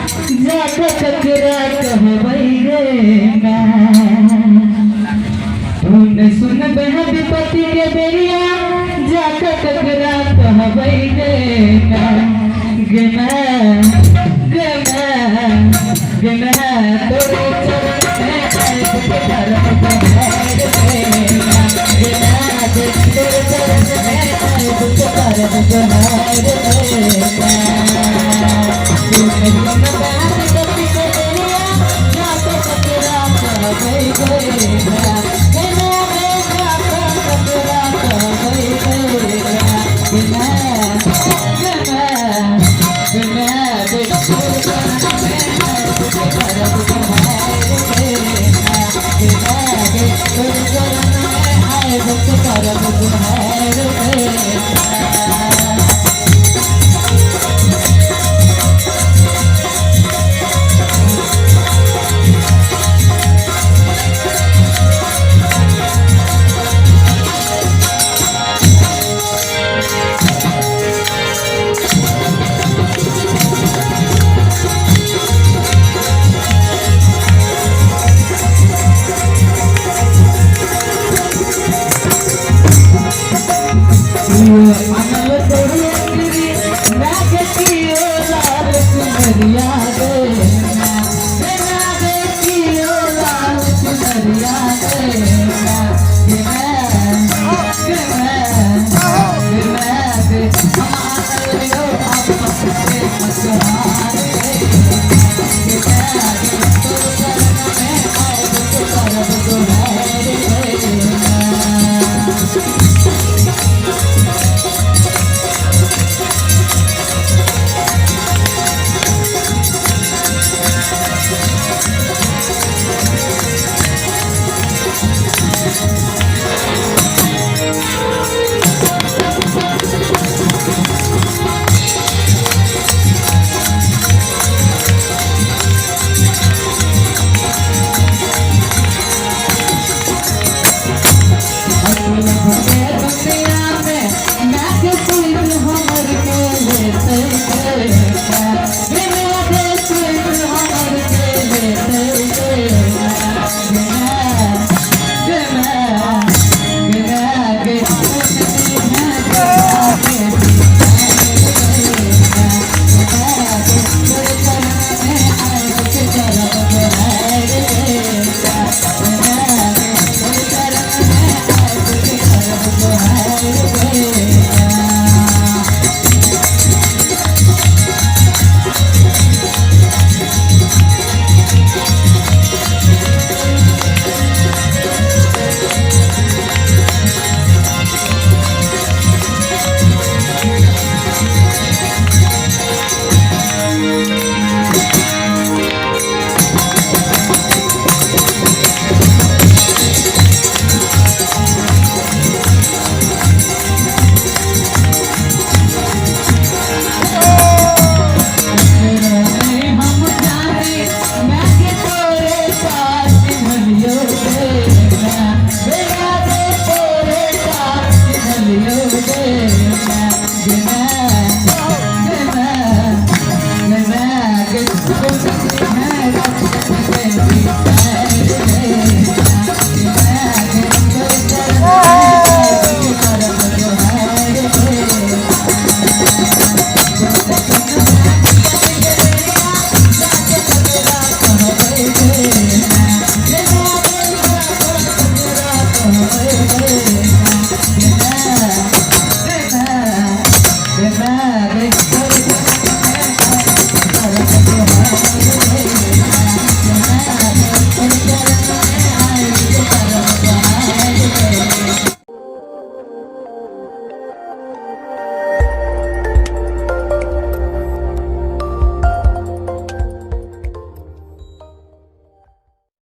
जाके ककरा कहबै गे माय। तू ने सुनबे विपत्ति के बेरिया, जाके ककरा कहबै गे माय। गे माय, गे माय, गे माय, तोरे चरण में आए दुख करम बहार गे माय। गे माय, तोरे चरण में आए दुख करम बहार गे माय। तू ने सुनबे विपत्ति के बेरिया, जाके ककरा कहबै गे माय। गे माय, जाके ककरा कहबै गे माय। गे माय, गे माय, गे माय, तोरे चरण में आए दुख करम बहार गे माय। गे माय, तोरे चरण में आए दुख करम बहार गे माय। अनल तोरी अंगरी मैं कियो लाल चुनरिया गे मैं कियो लाल चुनरिया गे मैं। दुनिया में मैं के कोई हमर के लेते गे, मैं के कोई हमर के लेते गे। गे मैं, गे मैं के हम जाने मैं के तोरे पास भलियो गे, मैं के तोरे पास भलियो गे। मैं मैं मैं के